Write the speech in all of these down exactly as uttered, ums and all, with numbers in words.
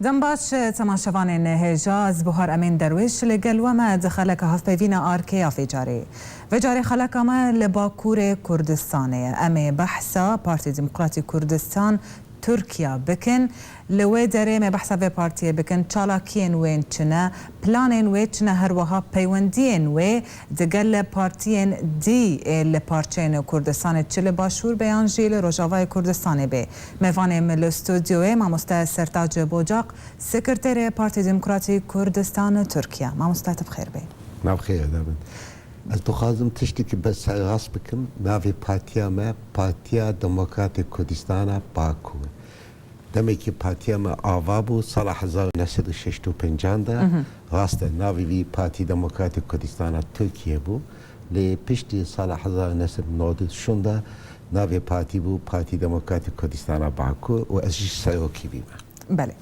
Dem baş, temaşevanên hêja, ez Buhar Emîn Derwêş li gel we me di xeleka hevpeyvîna Arkê ya vê carê. Vê carê xeleka me li Bakurê Kurdistanê ye. Em ê behsa Partî Demokratî Kurdistan Tirkiya bikin. Li wê derê me behsa vê partiyê bikin. Çalakiyên wên çi ne? Planên wê çi ne? Her wiha peywendiyên wê digel partiyên dî ê li parçeyên Kurdistanê, çi li Başûr be yan jî li Rojavayê Kurdistanê be. Mêvanê min li stûdyoyê mamoste Sertac Bocaq, Sekreterê Partî Demokratî Kurdistan Tirkiye. Mamoste, tu bi xêr bê. Nav xêr, David. Ez dixwazim tiştekî bes serrast bikim. Navê partiya me Partiya Demokratê Kurdistana Bakur. Demekî partiya me ava bû sala hezar û neh sed û şeşt û pêncan de. Mhm. Rast e, navê wî Partî Demokratî Kurdistana Tirkiye bû. Lê piştî sala hezar û neh sed û nod û şeş de navê partî bû Partî Demokratî Kurdistana Bakur û ez jî serokê wî me. Belê.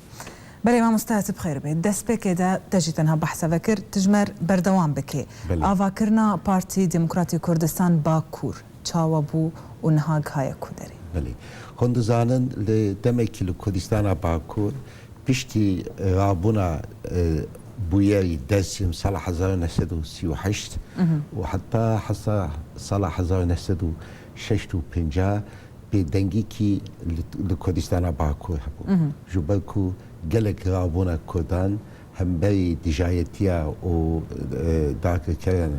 Belê, mamoste, tu bi xêr bê. Destpêkê de te jî tenha behsa vekir, tu ji me re berdewam bikê. Belê. Avakirina Partî Demokratî Kurdistan Bakur çawa bû û niha gihaye ku derê? Belê. Hûn dizanin, li demekî li Kurdistana Bakur piştî rabûna, e, bûyerî Dêrsim sala hezar û neh sed û sî û heşt Mhm. û heta hesa sala hezar û neh sed û şeşt û pênc bêdengîkî li, li Kurdistana Bakur hebû. Mhm. Ji ber ku gelek rabûna Kurdan hemberî dijayetiya û, e, dagirkerên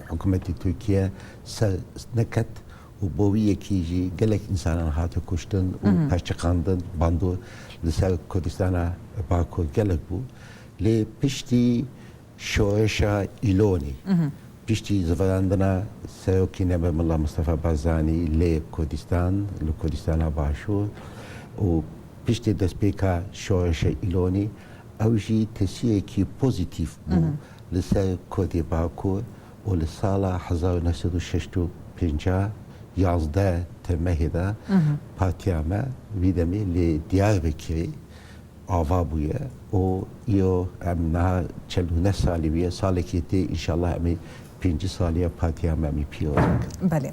hikûmetê Tirkiye ser neket û bo wî yekî jî gelek însanan hate kuştin û Mhm. perçiqandin, bandor li ser Kurdistana Bakur gelek bû. Lê piştî şoreşa Îlonî, Mhm. piştî zivirandina serokê nebe Milla Mistefa Barzanî lê Kurdistan, li Kurdistana Başûr û piştî destpêka şoreşa Îlonî, ew jî tesîrekî pozîtîf bû Mhm. li ser Kurdê Bakur û li sala hezar û neh sed û şeşt û pênc, yazdeh Temehê de Mhm. partiya me vî demê li Diyarbekirê ava bûye û îro em niha çel û neh salî bûye. Salekî tê înşallah em ê pêncî saliya partiya me em ê pîroz bikin. Belê.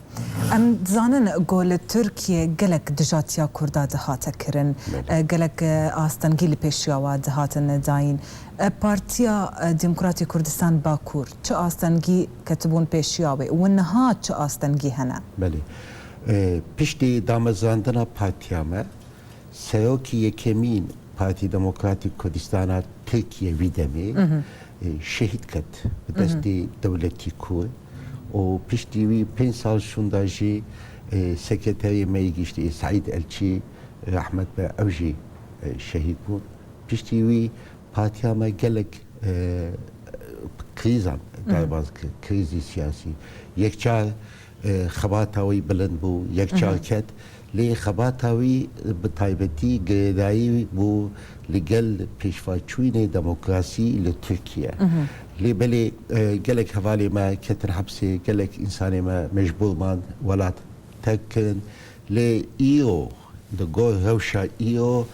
Em dizanin ku li Tirkiye gelek dijatiya Kurda dihate kirin. Belê. E, gelek, e, astengî li pêşiya wa dihatin dayîn. E, Partiya, e, Demokratî Kurdistan Bakur çi astengî ketibûn pêşiya wê û niha çi astengî hene? Belê. E, piştî damezrandina partiya me, Serokê yekemîn Partî Demokratîk Kurdistana Tirkiye vî demê, Mhm. e, şehîd ket bi Mhm. destê dewletî Kurd û piştî wî pênc sal şûnda jî, e, sekreterê me yê giştî Seîd Elçî rehmet be, ew jî, e, şehîd bûn. Piştî wî partiya me gelek, e, krîzan Mhm. derbas kir, krîzî siyasî. Yekcar e, xebata wî bilind bû, yekcar Mhm. ket. Lê xebata wî bi taybetî girêdayî bû li gel pêşveçûnê demokrasî li Tirkiye. Mhm. Lê belê, e, gelek hevalê me ketin hepsê, gelek însanê me mecbûr man welat terk kirin. Lê îro, li gor rewşa îro,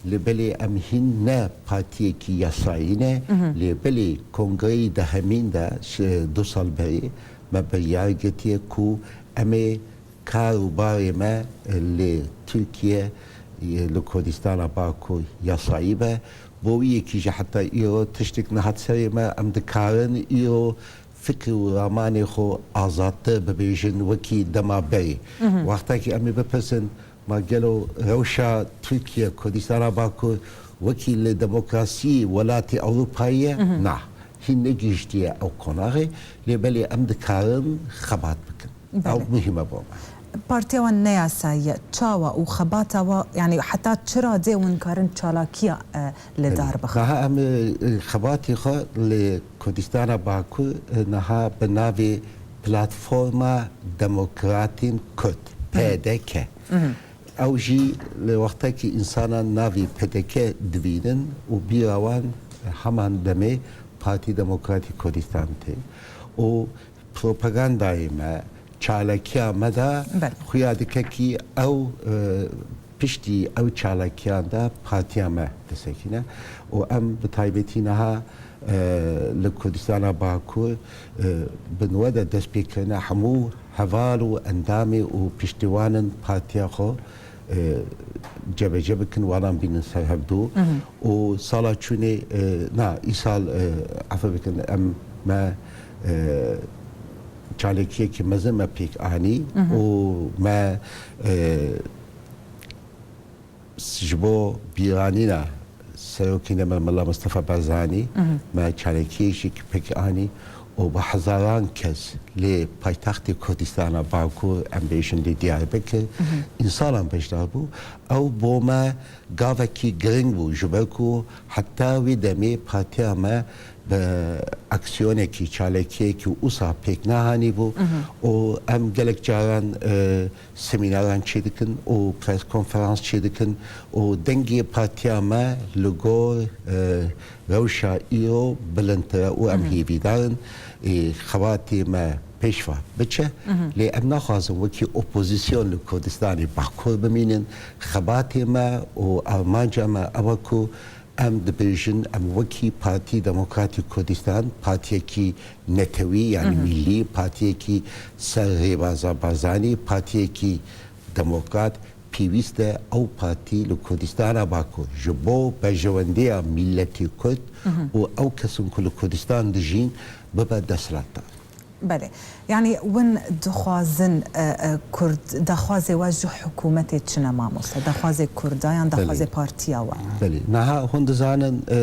Lê belê em hîn ne partiyekî yasayî ne, Mhm. lê belê kongreyî dehemîn de, şi-, du sal berê me biryar girtiye ku em ê kar û barê me li Tirkiye, li Kurdistana Bakur yasayî be. Bo wî yekî jî heta îro tiştek nehat serê me, em dikarin îro fikir û ramanê xwe azadtir bibêjin wekî dema berê. Mhm. Wextekî em ê bipirsin, Ma gelo rewşa Tirkiye, Kurdistana Bakur wekî li demokrasî welatê Ewropayê ye? Mhm. Na. Hîn negihiştiye ew qonaxê, lê belê em dikarin xebat bikin. Belê. Ew muhîm e bo me. Partiya wan ne yasayî ye. Çawa û xebata wa, yanî heta çi radê hûn karin çalakiya, e, li Belê. dar bixin? Niha em, e, xebatê xwe li Kurdistana Bakur, e, niha bi navê Platforma Demokratên Kurd, Mhm. P D K. Mhm. Ew jî li wextekî însanan navê P D K dibînin û bîra wan heman demê Partî Demokratîk Kurdistan tê û propagandayê me, çalakiya me de Belê. xuya dike kî ew, e, piştî ew çalakiyan de partiya me disekîne û em bi taybetî niha, e, li Kurdistana Bakur, e, bi nû de dest pê kirine hemû heval û endamê û piştîwanin partiya xwe, e, cebece bikin, walan bînin ser hevdû. Û sala çûnê, e, na, îsal, e, efe bikin, em me, e, çalakiyekî mezin me pêk anî û me, e, ji bo bîranîna serokê me Mela Mistefa Barzanî me çalakiyê jî pêk anî û bi hezaran kes lê paytextê Kurdistana Bakur, em bêjin lê Diyarbekir, însanan beşdar bû. Ew bo me gavekî giring bû, ji ber ku heta wî demê partiya me bi aksiyonekî, çalakiyekî wisa pêk nehanîbû û em gelek caran, e, semînaran çêdikin û pres konferans çêdikin û dengê partiya me li gor, e, rewşa îro bilindtir e û em hêvîdar in, e, xebatê me pêşva biçe. Lê em naxwazin wekî opozîsyon li Kurdistanê Bakur bimînin. Xebatê me û armanca me ew e ku em dibêjin, em wekî Partî Demokratî Kurdistan, partiyekî netewî, yanî mîllî, partiyekî ser rêbaza Barzanî, partiyekî demokrat, pêwîst e ew partî li Kurdistana Bakur ji bo berjewendiya mîletî Kurd û ew kesin ku li Kurdistan dijîn bibe desthilatdar. Belê. Yanî win dixwazin, e, e, Kurd, daxwazê we ji hikûmetê çi ne mamoste? Daxwazê Kurda yan daxwazê Belê. partiya we? Belê. Niha hûn dizanin, e,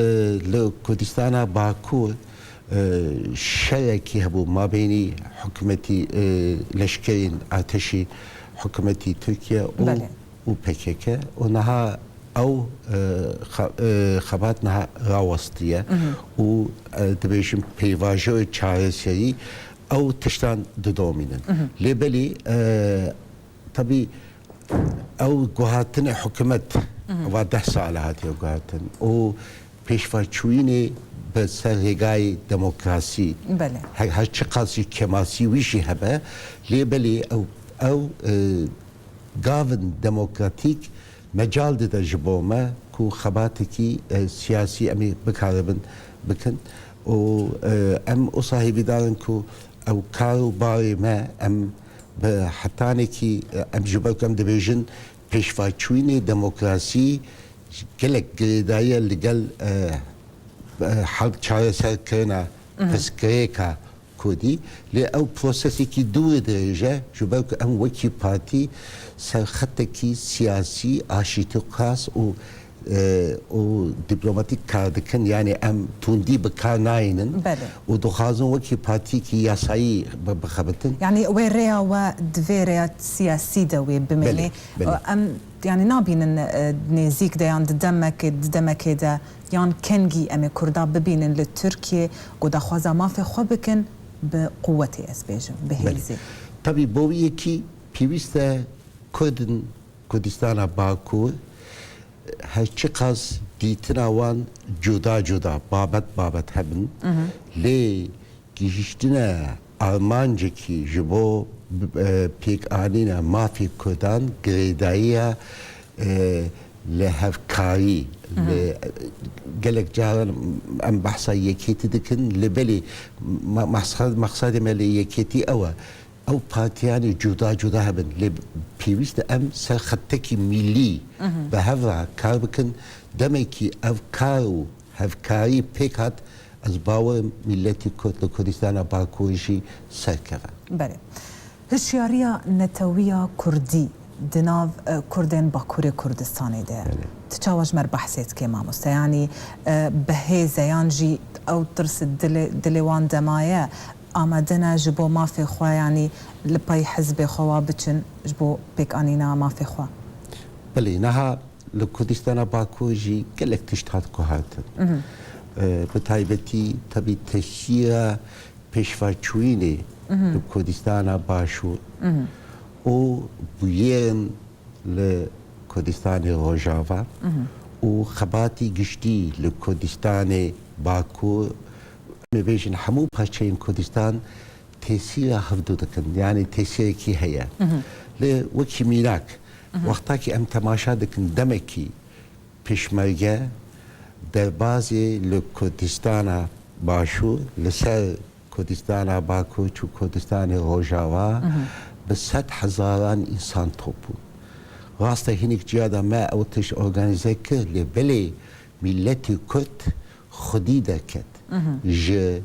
li Kurdistana Bakur, e, şerekî hebû mabênî hikûmetî, e, leşkerên artêşî hikûmetî Tirkiye û Belê. û P K K û niha ew, e, xe-, e, xebat niha rawestiye û, e, dibêjin pêvajoyê çareserî ew tiştan didomînin. Lê belî, e, tabî ew guhatine hikûmet va deh sal e hatiye guhatin û pêşvaçûyînê bi ser rêgayê demokrasî Belê. her, her çiqas jî kemasî wî jî hebe, lê belê ew, ew, e, gavin demokratîk mecal dide ji bo me ku xebatekî, e, siyasî em ê bikaribin bikin û, e, em wisa hêvîdar in ku ew kar û barê me em bi hetanekî, e, em ji ber ku em dibêjin pêşvaçûyînê demokrasî gelek girêdayî ye li gel, e, e, hel çareserkirina pirsgirêka Kurdî, lê ew prosesekî dûr û dirêj e, ji ber ku em wekî partî ser xetekî siyasî, aşîtî qas û, e, û dîplomatîk kar dikin, yanî em tundî bi kar nayînin Belê. û dixwazin wekî partiyekî yasayî bi-, bixebitin. Yanî wê rêya we di vê rêya siyasî de wê bimîne. Belê, belê. Em, yanî nabînin, e, nêzîk de yan di demekê, di demekê de yan kengî em ê Kurda bibînin li Tirkiyê ku daxwaza mafê xwe bikin bi quwetê, ez bêjim, bi Belê. hêzê. Tabî bo wî yekî pêwîst e Kurdin Kurdistana Bakur her çiqas dîtina wan cuda cuda, babet babet hebin, lê gihîştine armancekî ji bo, e, pêkanîna mafê Kurdan girêdayiya, e, li hevkarî, li, gelek caran em behsa yekêtî dikin, lê belê ma-, maqsad-, maqsadê me li yekêtî ew e. Ew partiyanê cuda cuda hebin, lê pêwîst e em ser xetekî mîlî bi hev re kar bikin. Demekî ev kar û hevkarî pêk hat, ez bawer im mîletî Kurd li Kurdistana Bakur jî serkeve. Belê. Hişyariya netewiya Kurdî di nav, e, Kurdên Bakurê Kurdistanê de ye. Belê. Tu çawa ji me re behsê dikê mamoste? Yanî, e, bi hêz e yan jî ew tirs dilê, dilê wan de maye? Amade ne ji bo mafê xwe, yanî li pey hizbê xwe wa biçin ji bo pêkanîna mafê xwe? Belê, niha li Kurdistana Bakur jî gelek tişt hat guhertin. Mhm. E, bi taybetî, tebî tesîra pêşveçûyînê Mhm. li Kurdistana Başûr Mhm. û bûyerên li Kurdistanê Rojava Mhm. û xebatî giştî li Kurdistanê Bakur, em ê bêjin hemû parçeyên Kurdistan tesîra hevdu dikin, yanî tesîrekî heye. Mhm. Lê wekî mînak, Mhm. wextakî em temaşa dikin demekî pêşmerge derbazê li Kurdistana Başûr li ser Kurdistana Bakur çû Kurdistanê Rojava, bi sed hezaran însan top bûn. Rast e, hinek ciya de me ew tişt organîze kir, lê belê mîletî Kurd xwedî derket ji,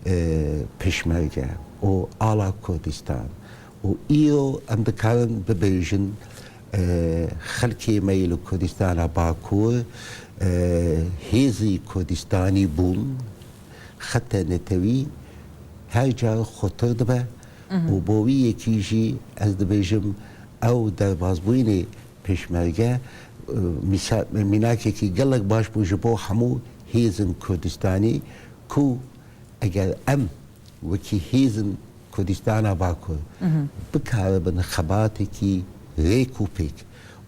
e, pêşmerge û ala Kurdistan. Û îro em dikarin bibêjin, e, xelkê me yê li Kurdistana Bakur, e, hêzî Kurdistanî bûn, xete netewî her car xurtir dibe û bo wî yekî jî ez dibêjim ew derbazbûyînê pêşmerge, e, mîsa-, mînakekî gelek baş bû ji bo hemû hêzên Kurdistanî ku eger em wekî hêzên Kurdistana Bakur bikaribin xebatekî rêk û pêk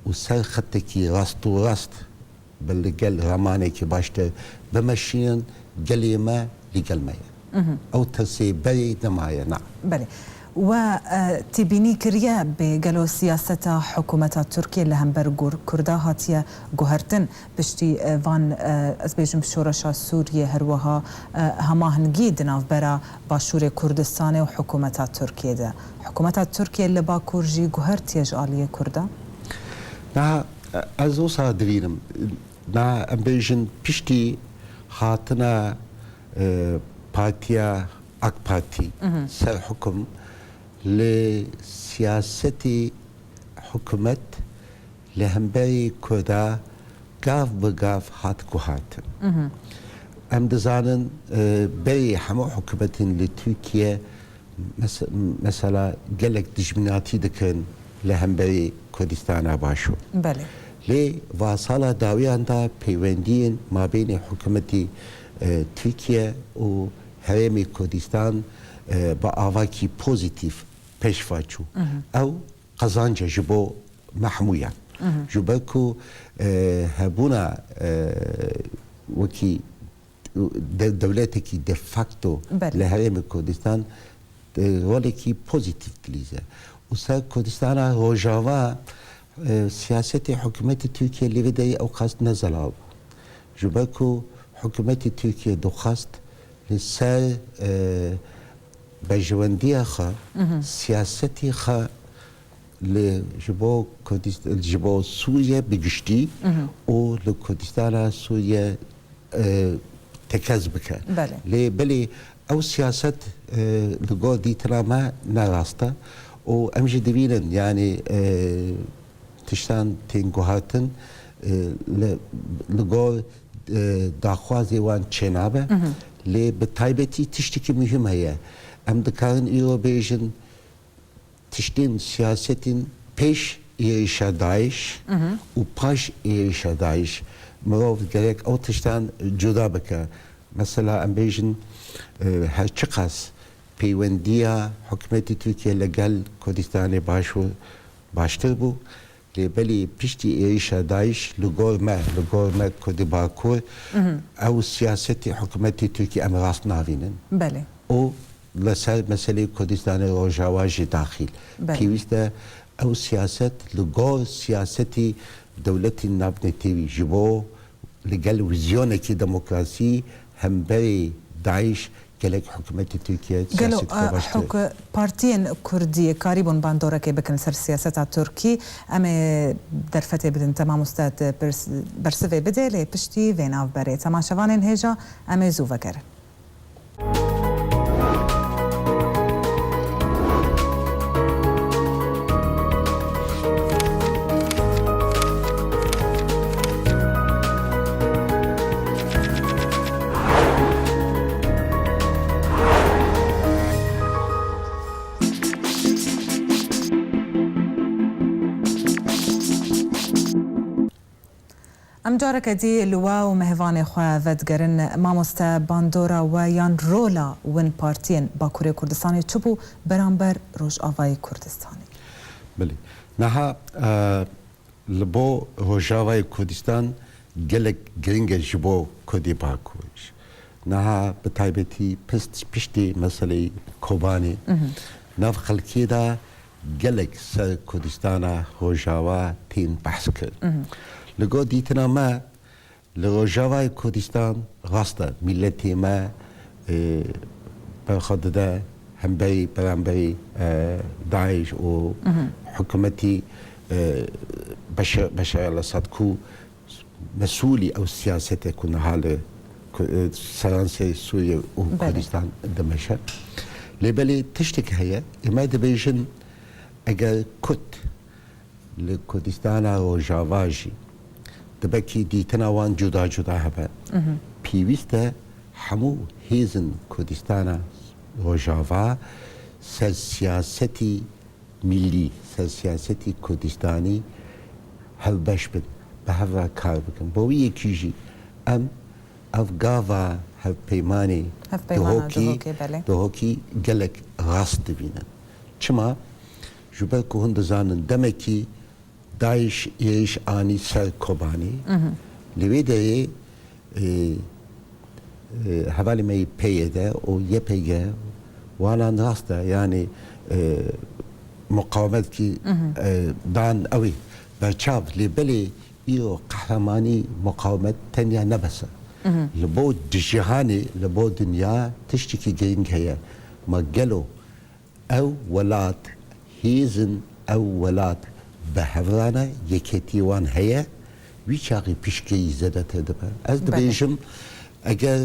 û ser xetekî rast û rast bi li gel ramanekî baştir bimeşînin, gelê me li gel me ye. Ew tirsê berê nemaye, na. Belê. We, e, têbînî kiriye bê gelo siyaseta hikûmeta Tirkiyê li hember gur-, Kurda hatiye guhertin? Piştî, e, van, e, ez bêjim şoreşa Sûriyê, her wiha, e, hemahingî di navbera Başûrê Kurdistanê û hikûmeta Tirkiyê de. Hikûmeta Tirkiyê li Bakur jî guhertiye ji aliyê Kurda? Niha, e, ez wisa dibînim. Na, em bêjin piştî hatina, e, partiya AK Partî ser hukum, li siyasetê hikûmet li hemberî Kurda gav bi gav hat guhartin. Em dizanin, e, berê hemû hikûmetên li Tirkiye mes-, mesela gelek dijminatî dikin li hemberî Kurdistana Başûr. Belê. Lê va sala dawiyan de peywendiyên mabênê hikûmetî, e, Tirkiye û Herêmê Kurdistan, e, bi avakî pozîtîf pêşva çû. Ew qezanc e ji bo me hemûyan. Ji ber ku, e, hebûna, e, wekî de-, dewletekî de facto Belê. li Herêmê Kurdistan, e, rolekî pozîtîf dilîze. Û ser Kurdistana Rojava, e, siyasetê hikûmetê Tirkiye li vê derê ew qas ne zelal bû. Ji ber ku hikûmetê Tirkiye dixwest li ser, e, berjewendiya xwe, siyasetê xwe li, ji bo Kurdist-, ji bo Sûriye bi giştî û li Kurdistana Sûriye, e, tekez bike. Belê. Lê belê ew siyaset, e, li gor dîtina me ne rast e û em jî dibînin, yanî, e, tiştan tên guhartin, e, li, li gor, e, daxwazê wan çênabe. Lê bi taybetî tiştekî muhîm heye. Em dikarin îro bêjin, tiştên siyasetên pêş êrişa DAIŞ û paş êrişa DAIŞ. Mirov gerek ew tiştan cuda bike. Mesela em bêjin, e, her çiqas peywendiya hikûmetê Tirkiye li gel Kurdistanê Başûr baştir bû, lê belê piştî êrişa DAIŞ li gor me, li gor me Kurdê Bakur, ew siyasetê hikûmetê Tirkiye em rast navînin. Belê. Û li ser meseleyê Kurdistanê Rojava jî daxîl. Belê. Pêwîst e ew siyaset li gor siyasetî dewletên navnetewî ji bo li gel vîzyonekî demokrasî hemberî DAIŞ gelek hikûmetê Tirkiye Gelo, siyaseteke e, baş kir. huk-, partiyên Kurdî karîbûn bandorekê bikin ser siyaseta Tirkî. Em ê derfetê bidin te mamoste, tu pirs-, bersivê bidê, lê piştî vê navberê. Temaşevanên hêja, em ê zû vegerin. Em careke dî li we û mêvanê xwe vedigerin. Mamoste, bandora we yan rola win partiyên Bakurê Kurdistanê çi bû beramber Rojavayê Kurdistanê? Belê. Niha, e, li bo Rojavayê Kurdistan gelek giring e ji bo Kurdê Bakur. Niha bi taybetî pist-, piştî meseleyê Kobanê, nav xelkê de gelek ser Kurdistana Rojava tên behs kir. Li gor dîtina me, li Rojavayê Kurdistan rast e, mîletê me, e, xwe dide hemberî, beramberî, e, DAIŞ û hikûmetî, e, Beşar, Beşar el-Esad ku mesûlî ew siyasete ku niha li ku, e, seranserê Sûriye û Belê. Kurdistan dimeşe. Lê belê tiştek heye, ême dibêjin eger Kurd li Kurdistana Rojava jî dibekî dîtina wan cuda cuda hebe, pêwîst e hemû hêzin Kurdistana Rojava ser siyasetî milî, ser siyasetî Kurdistanî hevbeş bin, bi hev re kar bikin. Bo wî yekî jî em ev gava hevpeymanê Hevpeymana Duhokî, Duhokê, belê. Duhokî gelek rast dibînin. Çima? Ji ber ku hûn dizanin demekî DAIŞ êrîş anî ser Kobanê. Li wê derê, e, e, hevalê me yê P Y D û Y P G wanan rast e, yanî, e, muqawemetkî, e, dan ew ê berçav, lê belê îro qehremanî muqawemet tenya ne bes e. Li bo di cîhanê, li bo dinya tiştekî girîng heye. Ma gelo ew welat, hêzin ew welat bi hev re ne, yeketî wan heye, wî çaxî piştgirî zêdetir dibe. Ez Belê. dibêjim, eger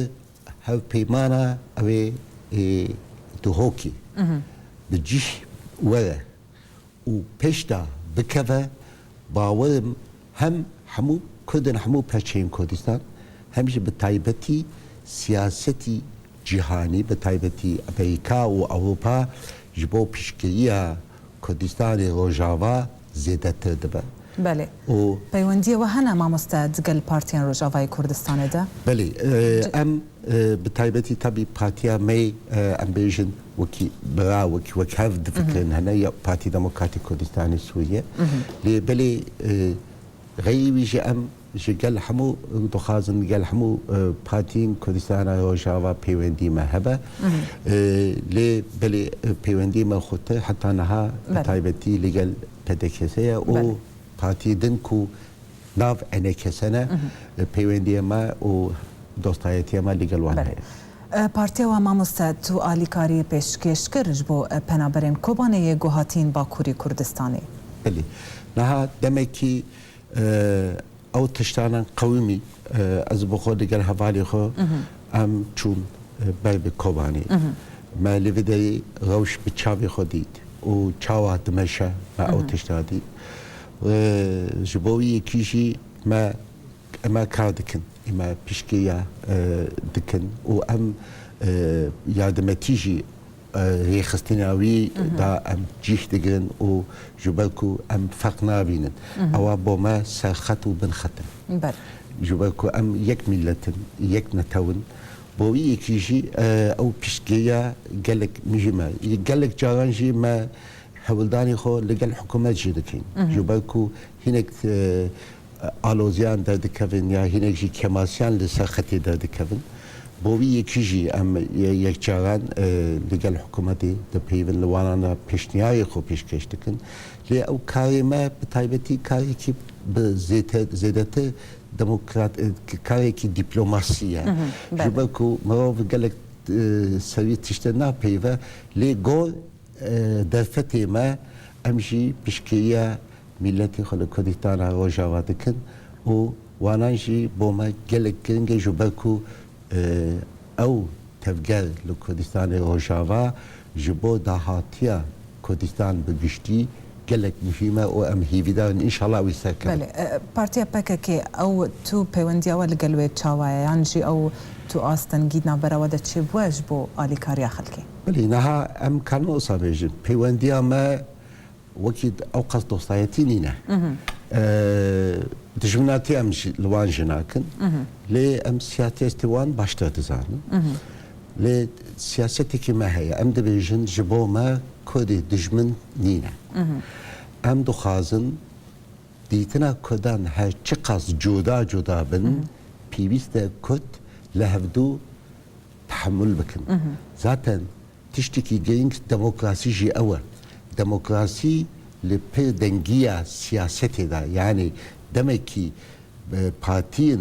hevpeymana ew ê, ê, Duhokî bi cih were û pêş de bikeve, bawerim hem hemû Kurdên hemû perçeyên Kurdistan, hem jî bi taybetî siyasetî cîhanî, bi taybetî Amerîka û Ewropa ji bo piştgiriya Kurdistanê Rojava zêdetir dibe. Belê. Û Peywendiyê we hene mamoste digel partiyên Rojavayê Kurdistanê de? Belê, e, Ci- em, e, bi taybetî tabî partiya me, e, em bêjin wekî bira, wekî wekhev difikirin hene, ya Partî Demokratîk Kurdistanê Sûriye. Lê belê, e, xeyrî wî jî em ji gel hemû dixwazin, gel hemû, e, partiyên Kurdistana Rojava peywendî me hebe. E, lê belê, e, peywendî me xurtir heta niha, Belê. taybetî li gel P D K S ye û Belê. partiyê din ku nav E N K S ne, e, peywendiyê me û dostayetiya me li gel wan Belê. heye. E, partiya we mamoste, tu alîkariyê pêşkêş kir ji bo, e, penaberên Kobanê yê ku hatîn Bakurî Kurdistanê? Belê. Niha demekî, e, ew tiştanan qewimî, e, ez bi xwe digel hevalê xwe em çûn, e, ber bi Kobanê. Me li vê derê rewş bi çavê xwe dît û çawa dimeşe me ew tişta dît. E, ji bo wî yekî jî me, me kar dikin. Ême piştgiriya, e, dikin û em, e, yardemetî jî, e, rêxistina wî da em cîh digirin û ji ber ku em ferq nabînin. Ewa bo me serxet û binxet in. Belê. Ji ber ku em yek mîlet in, yek netew in. Bo wî yekî jî, e, ew piştgiriya gelek muhîm e. Gelek caran jî me hewldanê xwe li gel hikûmet jî dikin. Ji ber ku hinek, e, aloziyan derdikevin ya hinek jî kemasiyan li ser xetê derdikevin. Bo vî yekî jî em ye-, yekcaran, e, li gel hikûmetê dipeyivin, li wanan re pêşniyarê xwe pêşkêş dikin. Lê ew karê me bi taybetî karekî bi zête-, zêdetir demokrat, e, karekî dîplomasî ye. Ji ber ku mirov gelek, e, serî tiştê napeyive, lê gor e, derfetê me, em jî piştgiriya mîletê xwe li Kurdistana Rojava dikin û wanan jî bo me gelek giring e, ji ber ku, e, ew tevger li Kurdistanê Rojava ji bo dahatiya Kurdistan bi giştî gelek muhîm e û em hêvîdar in, înşallah wî serkeve. Belê, e, partiya P K K, ew tu peywendiya we li gel wê çawa ye? Yan jî ew tu astengî di navbera we de çêbûye ji bo alîkariya xelkê? Belê, niha em karin wisa bêjin. Peywendiya me wekî ew qas dostayetî nîne. Eee, dijminatî em jî li wan jî nakin. Lê em siyaseti wan baştir dizanin. Lê siyasetekî me heye. Em dibêjin ji bo me Kurdê dijmin nîne. Em dixwazin dîtina Kurdan her çiqas cuda cuda bin, pêwîst e Kurd li hevdû tehemûl bikin. Zaten tiştekî girîng demokrasî jî ew e. Demokrasî li pir dengiya siyasetê de, yanî demekî, e, partiyên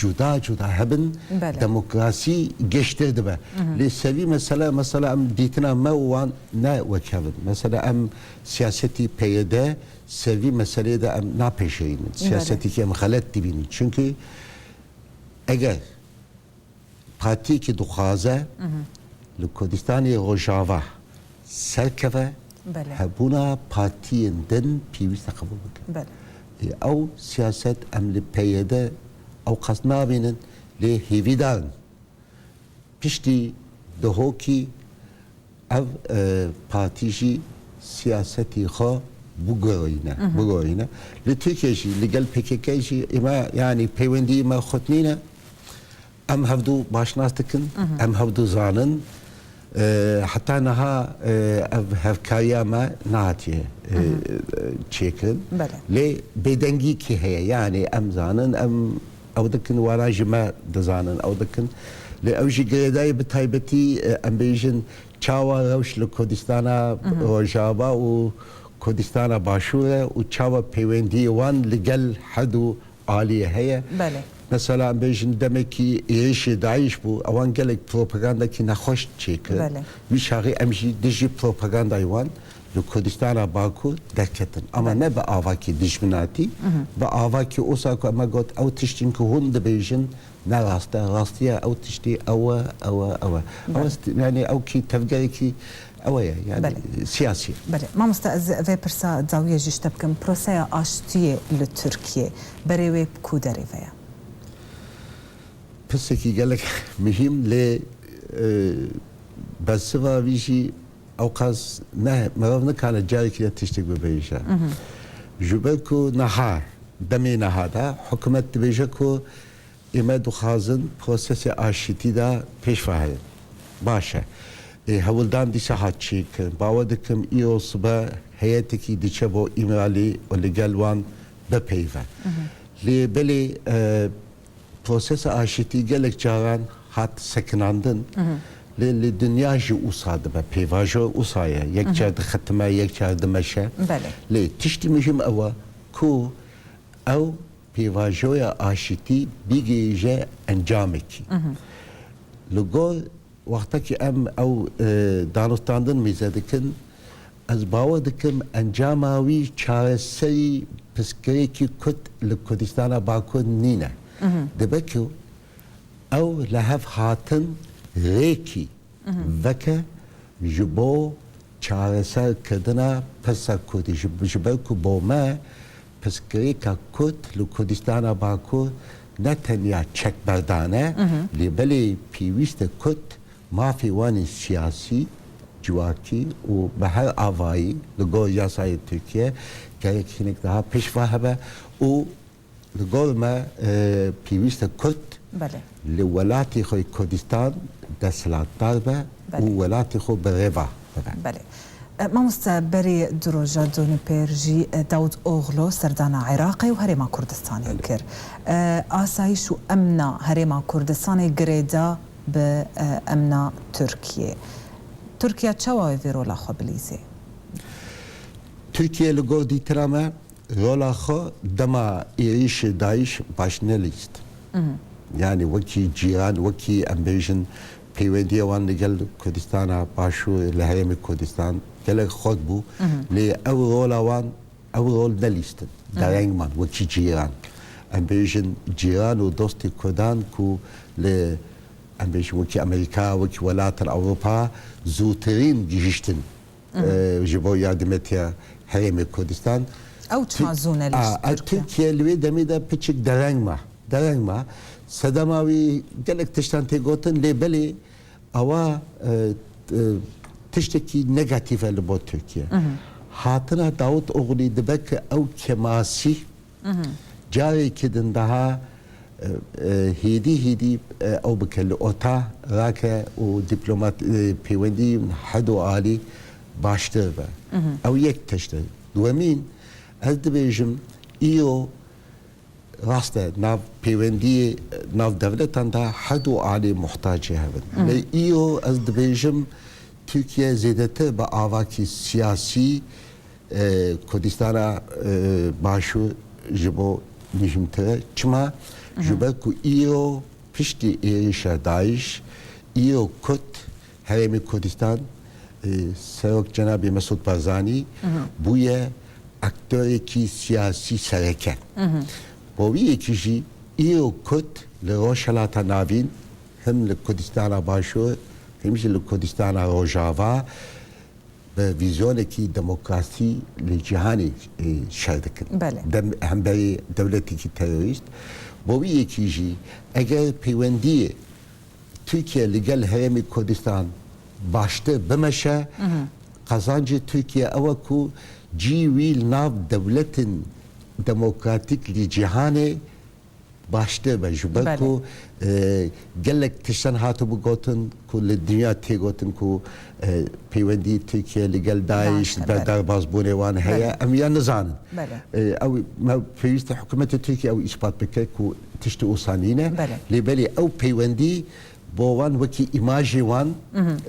cuda cuda hebin, Belê. demokrasî geştir dibe. Lê sevî mesele, mesela em dîtina me û wan ne wek hev in. Mesela em siyasetî P Y D, sevî meseleyê de em napêşeyînin. Belê. Siyasetekî em xelet dibînin. Çimkî eger partiyekî dixwaze li Kurdistanê Rojava serkeve, Belê. hebûna partiyên din pêwîst e qebûl bike. Belê. Ê, ew siyaset em li P Y D ew qas nabînin, lê hêvîdar in. Piştî dihokî ev, e, partî jî siyasetî xwe bigurîne, bigurîne. Li Tirkiye jî, li gel P K K jî, ema, yanî, peywendî me xurt nîne. Em hevdu başnas dikin, em hevdu zanin. E, heta niha, e, ev hevkariya me nehatiye, e, çêkirin. Belê. Lê bêdengîkî heye, yanî em zanin, em ew dikin, wana jî me dizanin, ew dikin. Lê ew jî girêdayî bi taybetî, e, em bêjin, çawa rewş li Kurdistana Rojava û Kurdistana Başûr e û çawa peywendiyê wan li gel her du aliyê heye. Belê. Mesela, em bêjin demekî êrişê DAIŞ bû, ewan gelek propagandekî nexweş çêkir. Belê. Wî çaxê em jî dijî propagandayê wan li Kurdistana Bakur derketin. Ama Belê. ne bi avakî dijminatî, bi avakî wisa ku em got, ew tiştên ku hûn dibêjin ne rast e, rastiya ew tiştî ew e, ew e, ew e. Ew Belê. est-, yani ew kî tevgerekî ew e, yani Belê. siyasî. Belê. Mamoste, ez vê pirsa dawiyê jî ji te bikim. Proseya aştiyê li Tirkiye berê wê bi ku derê ve ye? Pirsekî gelek muhîm, lê, e, bersiva wî jî ew qas ne, mirov nikane carekî de tiştek bibêje. Ji ber ku niha, demê niha de hikûmet dibêje ku ê me dixwazin prosesê aşitî de pêş ve herin. Baş e. Ê, hewldan dîsa hat çêkirin. Bawer dikim îro sibe heyetekî diçe bo Îmralî û li gel wan bipeyve. Lê belê, e, prosesa aşitî gelek caran hat sekinandin. Lê li dinya jî wisa dibe. Pêvajo wisa ye. Yek car dixetime, yek car dimeşe. Belê. Lê tiştî muhîm ew e ku ew pêvajoya aşitî bigihîje encamekî. Li gor wextekî em ew, e, danûstandin mîze dikin, ez bawer dikim encama wî çareserî pirsgirêkî Kurd li Kurdistana Bakur nîne. Dibe ku ew li hev hatin rêkî veke ji bo çareserkirina pirsa Kurdî. Ji, ji ber ku bo me pirsgirêka Kurd li Kurdistana Bakur ne tenya çekberdan e, lê belê pêwîst e Kurd mafê wan ê siyasî, civakî û bi her avayî li gor yasayê Tirkiye gerek hinek daha pêş ve hebe û li gor me, e, pêwîst e Kurd Belê. li welatê xwe Kurdistan desthilatdar be Belê. û welatê xwe bi rê ve bibe. Belê. E, mamoste, berî du roja donî pêr jî, e, Davutoglu serdana Iraqê û Herêma Kurdistanê Belê. kir. E, asayîş û emna Herêma Kurdistanê girêda bi, e, emna Tirkiyê. Tirkiye çawa wê vê rola xwe bilîzê? Tirkiye li gor dîtira me rola xwe dema êrîşê DAIŞ baş nelîst. Yanî wekî cîran, wekî em bêjin pêwendiya wan li gel Kurdistana Başûr li Herêmê Kurdistan gelek xurt bû. Lê ew rola wan, ew rol nelîstin. Dereng man wekî cîran. Em bêjin cîran û dostê Kurdan ku li, em bêjin wekî Amerîka, wekî welatên Ewropa zûtirîn gihîştin e, ji bo yardimetiya Herêmê Kurdistan. Ew çima Ti-, zû nelîst a, a, Tirkiye? Tirkiye li wê demê de piçik dereng ma. Dereng ma. Sedema wî gelek tiştan tê gotin, lê belê awa, e, e, tiştekî negatîf e li bo Tirkiye. Hatina Davutoglu dibe ku ew kemasî Carekî din daha, e, e, hêdî hêdî, e, ew bike, li orta rake û dîplomat, e, pêwendî her du alî baştir be. Ew yek tişt e. Duwemîn, ez dibêjim, îro rast e, nav pêwendiyê, e, nav dewletan de her du alî muhtacê hev in. Lê îro ez dibêjim, Tirkiye zêdetir bi avakî siyasî, e, Kurdistana, e, Başûr ji bo muhîmtir e. Çima? Ji ber ku îro piştî êrişa DAIŞ, îro Kurd, Herêmê Kurdistan, e, Serok Cenabê Mesûd Barzanî bûye aktorekî siyasî sereke. Bo wî yekî jî îro Kurd li Rojhilata Navîn, him li Kurdistana Başûr, him jî li Kurdistana Rojava, bi vîzyonekî demokrasî li cîhanê, e, şer dikin. Belê. Dem-, hemberî dewletekî terorîst. Bo wî yekî jî eger peywendiyê Tirkiye li gel Herêmê Kurdistan baştir bimeşe, qazancê Tirkiye ew e ku cî wî li nav dewletên demokratîk li cîhanê baştir be. Ji ber Belê. ku, e, gelek tiştan hatibû gotin ku li dinya tê gotin ku, e, peywendî Tirkiye li gel DAIŞ, DAIŞ, be belê. derbazbûnê wan heye. Belê. Em ya nizanin. Belê. E, ew, me pêwîst e hikûmetê Tirkiye ew îspat bike ku tiştê wisa nîne. Belê. Lê belê ew peywendî bo wan wekî îmajê wan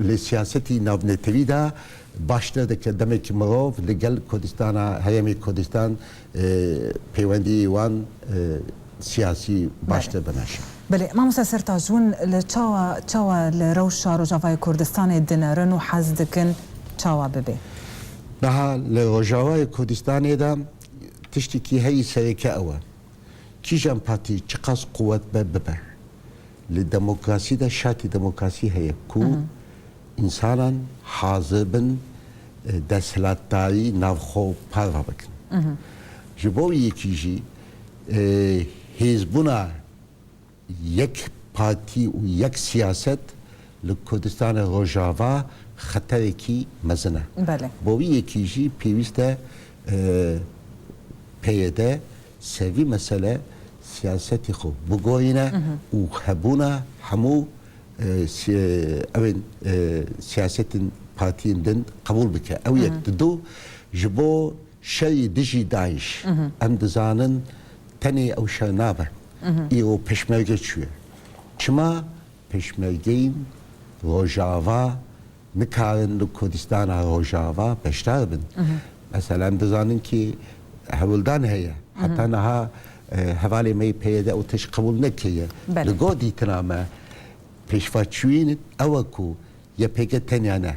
li siyasetî navnetewî de baştir dike demekî mirov li gel Kurdistana, Herêmê Kurdistan, e, peywendiyê wan, e, siyasî baştir bimeşe. Belê, mamoste Sertac, hûn li çawa, çawa li rewşa Rojavayê Kurdistanê dinerin û hez dikin çawa bibe? Niha li Rojavayê Kurdistanê de tiştekî herî sereke ew e. Kîjan partî çiqas quwet be bibe. Li demokrasî de şertî demokrasî heye ku Hı hı. însanan hazir bin, e, desthilatdarî nav xwe parve bikin. Hı hı. Ji bo wî yekî jî, e, hêzbûna yek partî û yek siyaset li Kurdistanê Rojava xeterekî mezin e. Belê. Bo wî yekî jî pêwîst e, e, P Y D ser vî mesele siyasetê xwe bigorîne Hı hı. û hebûna hemû, e, si-, ewên, e, siyasetên partiyên din qebûl bike. Ew Hı yek. hı. Didu, ji bo şerî dijî DAIŞ, Hı hı. em dizanin tenê ew şer nabe. Hı hı. Îro pêşmerge çûye. Çima pêşmergeyên Rojava nikarin li Kurdistana Rojava beşdar bin? Hı hı. Mesela em dizanin ki hewldan heye. Hı hı. Heta niha, e, hevalê me yê P Y D ew tişt qebûl nekiriye. Belê. Li gor dîtina me pêşveçûyîn ew e ku Y P G tenya ne.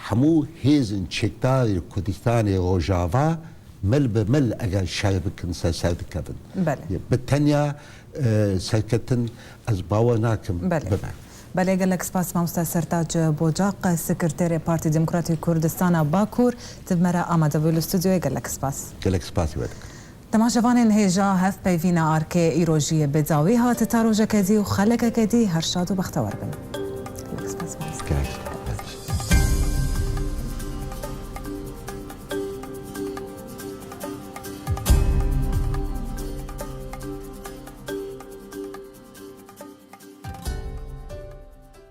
Hemû hêzên çekdarê Kurdistanê Rojava mil bi mil eger şer bikin ser ser dikevin. Belê. Bi tenya, e, serketin ez bawer nakim Belê. bibe. Belê, gelek spas mamoste Sertac Bocaq, Sekreterê Partî Demokratî Kurdistana Bakur, tu bi me re amade bû li stûdyoyê, gelek spas. Gelek spasî we dikim. Temaşevanên hêja hevpeyvîna Arkê îro jî yê bi dawî hat, ta rojeke dî û xelekeke dî her şad û bextewar bin.